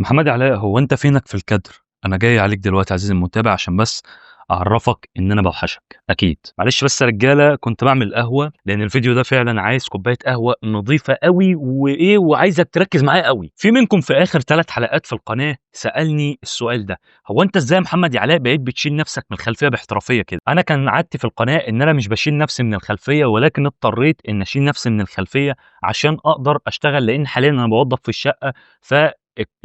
محمد علاء، هو أنت فينك في الكادر؟ أنا جاي عليك دلوقتي عزيزي المتابع عشان بس أعرفك إن أنا باوحشك، أكيد. معلش بس يا رجالة كنت باعمل قهوة، لأن الفيديو ده فعلًا عايز كوباية قهوة نضيفة أوي وإيه، وعايزك تركز معايا أوي. في منكم في آخر 3 حلقات في القناة سألني السؤال ده، هو أنت إزاي يا محمد يا علاء بقيت بتشيل نفسك من الخلفية باحترافية كده؟ أنا كان عادتي في القناة إن أنا مش باشيل نفسي من الخلفية، ولكن اضطريت إن أشيل نفسي من الخلفية عشان أقدر أشتغل، لأن حاليًا أنا باوضب في الشقة، ف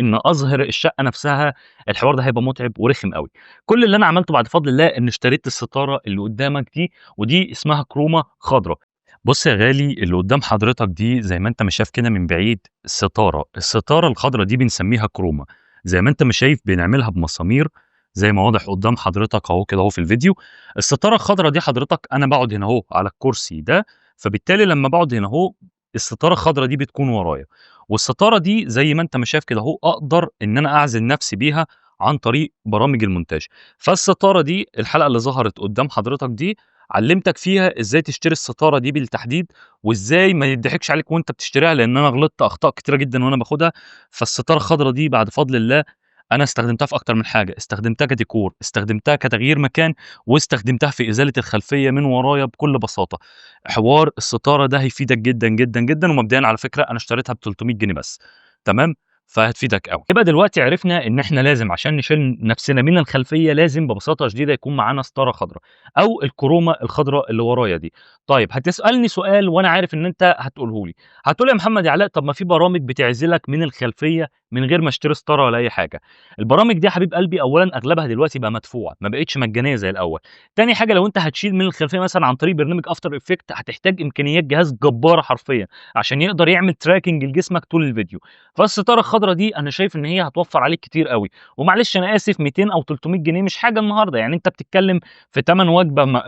إن أظهر الشقة نفسها الحوار ده هيبقى متعب ورخم أوي. كل اللي أنا عملته بعد فضل الله إن اشتريت الستارة اللي قدامك دي، ودي اسمها كرومة خضرا. بُص يا غالي، اللي قدام حضرتك دي زي ما أنت ما شايف كده من بعيد ستارة، الستارة الخضرا دي بنسميها كرومة. زي ما أنت ما شايف بنعملها بمسامير زي ما واضح قدام حضرتك أهو كده أهو في الفيديو. الستارة الخضرا دي حضرتك أنا باقعد هنا أهو على الكرسي ده، فبالتالي لما باقعد هنا أهو الستارة الخضرا دي بتكون ورايا، والستارة دي زي ما أنت ما شايف كده أهو أقدر إن أنا أعزل نفسي بيها عن طريق برامج المونتاج. فالستارة دي الحلقة اللي ظهرت قدام حضرتك دي علمتك فيها إزاي تشتري الستارة دي بالتحديد، وإزاي ما يضحكش عليك وأنت بتشتريها، لأن أنا غلطت أخطاء كتيرة جدًا وأنا باخدها. فالستارة الخضرا دي بعد فضل الله أنا استخدمتها في أكتر من حاجة، استخدمتها كديكور، استخدمتها كتغيير مكان، واستخدمتها في إزالة الخلفية من ورايا بكل بساطة. حوار الستارة ده هيفيدك جدًا، جدًا، جدًا، ومبدئيًا على فكرة أنا اشتريتها ب300 جنيه بس، تمام؟ فهتفيدك أوي. يبقى دلوقتي عرفنا إن إحنا لازم عشان نشيل نفسنا من الخلفية لازم ببساطة شديدة يكون معانا ستارة خضرا أو الكرومة الخضرا اللي ورايا دي. طيب هتسألني سؤال وأنا عارف إن أنت هتقوله لي، هتقول لي يا محمد يا علاء طب ما في برامج بتعزلك من الخلفية من غير ما اشتري ستارة ولا أي حاجة. البرامج دي يا حبيب قلبي أولًا أغلبها دلوقتي بقى مدفوع، ما بقتش مجانية زي الأول. تاني حاجة لو أنت هتشيل من الخلفية مثلًا عن طريق برنامج after effect هتحتاج إمكانيات جهاز جبارة حرفيًا عشان يقدر يعمل tracking لجسمك طول الفيديو. فالستارة الخضرا دي أنا شايف إن هي هتوفر عليك كتير أوي، ومعلش أنا آسف 200 أو 300 جنيه مش حاجة النهارده، يعني أنت بتتكلم في تمن وجبة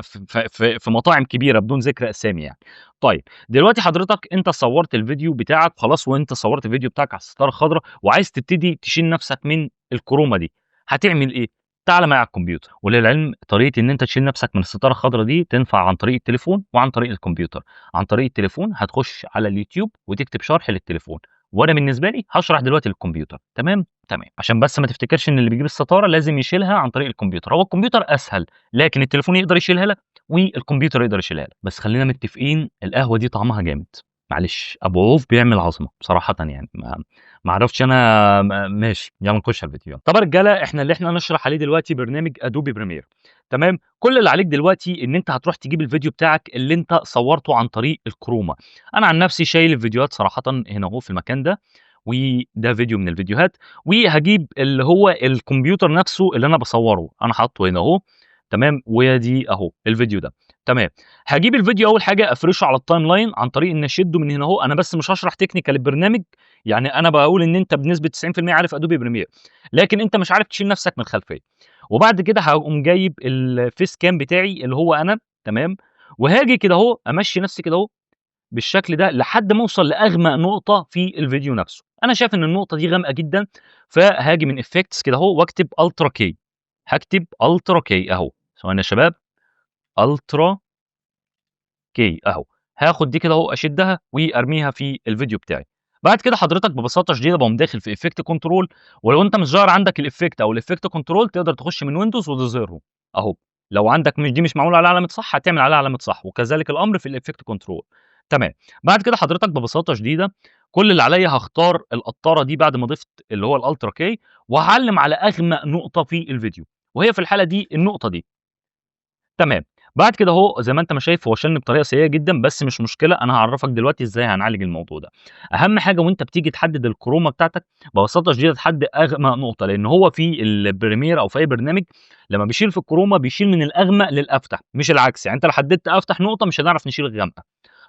في مطاعم كبيرة بدون ذكر أسامي يعني. طيب دلوقتي حضرتك أنت صورت الفيديو بتاعك خلاص، وأنت صورت الفيديو بتاعك على الستارة الخضرا وعايز تبتدي تشيل نفسك من الكرومة دي، هتعمل إيه؟ تعالَ معايا على الكمبيوتر. وللعلم طريقة إن أنت تشيل نفسك من الستارة الخضرا دي تنفع عن طريق التليفون وعن طريق الكمبيوتر. عن طريق التليفون هتخش على اليوتيوب وتكتب شرح للتليفون، وأنا بالنسبة لي هاشرح دلوقتي للكمبيوتر، تمام؟ تمام. عشان بس ما تفتكرش إن اللي بيجيب الستارة لازم يشيلها عن طريق الكمبيوتر، هو الكمبيوتر أسهل، لكن التليفون يقدر يشيلها لك والكمبيوتر يقدر يشيلها لك. بس خلينا متفقين القهوة دي طعمها جامد، معلش أبو عوف بيعمل عظمة بصراحةً يعني، ما أعرفش أنا ماشي، يلا نخش على الفيديو يلا. طب يا رجالة إحنا اللي إحنا هنشرح عليه دلوقتي برنامج Adobe Premiere، تمام؟ كل اللي عليك دلوقتي إن أنت هتروح تجيب الفيديو بتاعك اللي أنت صورته عن طريق الكرومة. أنا عن نفسي شايل الفيديوهات صراحةً هنا أهو في المكان ده، وده فيديو من الفيديوهات، وهاجيب اللي هو الكمبيوتر نفسه اللي أنا باصوره، أنا حاطه هنا أهو، تمام؟ وادي أهو الفيديو ده، تمام. هاجيب الفيديو أول حاجة أفرشه على ال timeline عن طريق إني أشده من هنا أهو. أنا بس مش هاشرح technical البرنامج، يعني أنا باقول إن أنت بنسبة 90% عارف Adobe Premiere، لكن أنت مش عارف تشيل نفسك من الخلفية. وبعد كده هاقوم جايب ال face cam بتاعي اللي هو أنا، تمام؟ وهاجي كده أهو أمشي نفسي كده أهو بالشكل ده لحد ما أوصل لأغمق نقطة في الفيديو نفسه. أنا شايف إن النقطة دي غامقة جدًا، فهاجي من effects كده أهو وأكتب ultra key، هاكتب ultra key أهو، ثواني يا شباب، ultra key أهو، هاخد دي كده أهو أشدها وأرميها في الفيديو بتاعي. بعد كده حضرتك ببساطة شديدة باقوم داخل في effect control، ولو أنت مش ظاهر عندك ال effect أو ال effect control تقدر تخش من windows وتظهرهم أهو. لو عندك مش دي مش معمول عليها علامة صح هتعمل عليها علامة صح، وكذلك الأمر في ال effect control، تمام. بعد كده حضرتك ببساطة شديدة كل اللي عليّا هاختار القطارة دي بعد ما ضفت اللي هو ال ultra key، وهاعلم على أغمق نقطة في الفيديو، وهي في الحالة دي النقطة دي. تمام. بعد كده أهو زي ما أنت ما شايف هو شالني بطريقة سيئة جدًا، بس مش مشكلة، أنا هاعرفك دلوقتي إزاي هنعالج الموضوع ده. أهم حاجة وأنت بتيجي تحدد الكرومة بتاعتك ببساطة شديدة تحدد أغمق نقطة، لأن هو في ال Premiere أو في أي برنامج لما بيشيل في الكرومة بيشيل من الأغمق للأفتح مش العكس، يعني أنت لو حددت أفتح نقطة مش هنعرف نشيل الغامقة.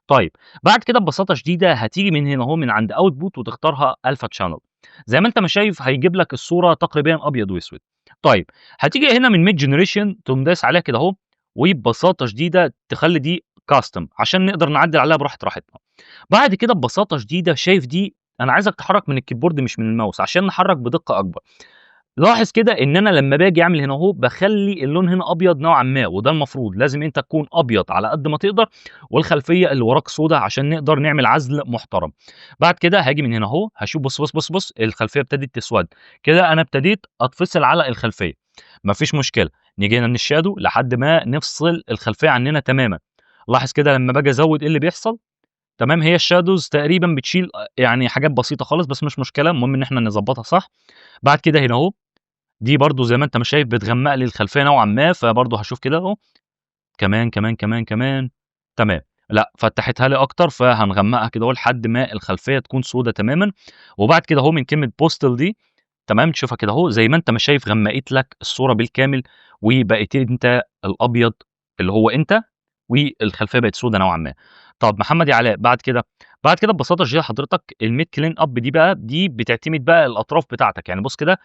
طيب بعد كده ببساطة شديدة هتيجي من هنا أهو من عند output وتختارها alpha channel. زي ما أنت ما شايف هيجيب لك الصورة تقريبًا أبيض وأسود. طيب هتيجي هنا من mid generation تقوم دايس عليها كده أهو، وببساطة شديدة تخلي دي custom عشان نقدر نعدل عليها براحة راحتنا. بعد كده ببساطة شديدة شايف دي أنا عايزك تحرك من ال keyboard مش من الماوس عشان نحرك بدقة أكبر. لاحظ كده إن أنا لمّا باجي أعمل هنا أهو باخلّي اللون هنا أبيض نوعًا ما، وده المفروض، لازم أنت تكون أبيض على قد ما تقدر والخلفية اللي وراك سودا عشان نقدر نعمل عزل محترم. بعد كده هاجي من هنا أهو هاشوف بُص، بُص، بُص، بُص الخلفية ابتدت تسود، كده أنا ابتديت أتفصل على الخلفية، ما فيش مشكلة. نيجي هنا من ال shadow لحد ما نفصل الخلفية عننا تمامًا. لاحظ كده لمّا باجي أزوّد إيه اللي بيحصل؟ تمام، هي ال shadows تقريبًا بتشيل يعني حاجات بسيطة خالص، بس مش مشكلة، المهم إن إحنا نضبّطها صح. بعد كده هنا أهو، دي برضه زي ما أنت ما شايف بتغمّق لي الخلفية نوعًا ما، فبرضه هاشوف كده أهو، كمان، كمان، كمان، كمان، تمام، لأ فتحتها لي أكتر، فهنغمّقها كده أهو لحد ما الخلفية تكون سودا تمامًا. وبعد كده أهو من كلمة pastel دي، تمام، تشوفها كده أهو زي ما أنت ما شايف غمّقت لك الصورة بالكامل، وبقيت أنت الأبيض اللي هو أنت، والخلفية بقت سودا نوعًا ما. طب محمد يا علاء بعد كده، بعد كده ببساطة شديدة حضرتك الmid clean up دي بقى، دي بتعتمد بقى الأطراف بتاعتك، يعني بُص كده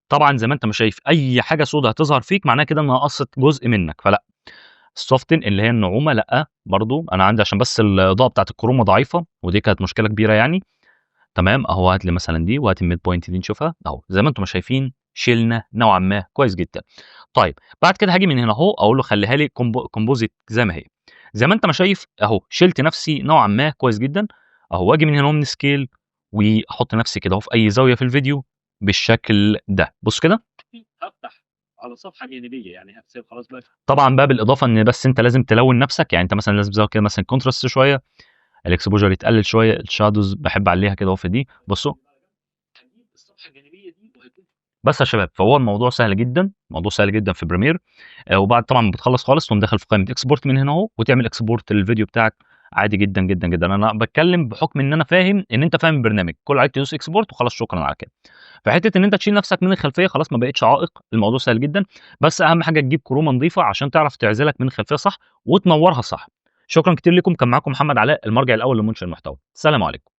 طبعًا زي ما أنت ما شايف أي حاجة سودا هتظهر فيك معناها كده إنها قصّت جزء منك، فلأ. الsoften اللي هي النعومة لأ، برضه أنا عندي عشان بس الإضاءة بتاعة الكروما ضعيفة، ودي كانت مشكلة كبيرة يعني. تمام، أهو هات لي مثلًا دي وهات الmid point دي نشوفها، أهو زي ما أنتم ما شايفين شِلنا نوعًا ما كويس جدًا. طيب بعد كده هاجي من هنا أهو أقول له خلّيها لي composite زي ما هي. زي ما أنت ما شايف أهو شِلت نفسي نوعًا ما كويس جدًا، أهو وآجي من هنا أهو من scale وأحط نفسي كده أهو في أي زاوية في الفيديو بالشكل ده، بُص كده. هافتح على صفحة جانبية يعني هاسيب خلاص بقى. طبعًا بقى بالإضافة إن بس أنت لازم تلوّن نفسك، يعني أنت مثلًا لازم تزوّد كده مثلًا contrast شوية، الexposure يتقلل شوية، الshadows باحب أعلّيها كده أهو في دي، بصوا. هاجيب الصفحة الجانبية دي وهيكون بس يا شباب، فهو الموضوع سهل جدًا، الموضوع سهل جدًا في Premiere. وبعد طبعًا ما بتخلّص خالص تقوم داخل في قائمة export من هنا أهو، وتعمل export للفيديو بتاعك عادي جدًا، جدًا، جدًا. أنا باتكلم بحكم إن أنا فاهم إن أنت فاهم البرنامج، كل اللي عليك تدوس export وخلاص شكرًا على كده. فحتة إن أنت تشيل نفسك من الخلفية خلاص ما بقتش عائق، الموضوع سهل جدًا، بس أهم حاجة تجيب chroma نضيفة عشان تعرف تعزلك من الخلفية صح، وتنوّرها صح. شكرًا كتير ليكم، كان معاكم محمد علاء المرجع الأول لمنشئ المحتوى. السلام عليكم.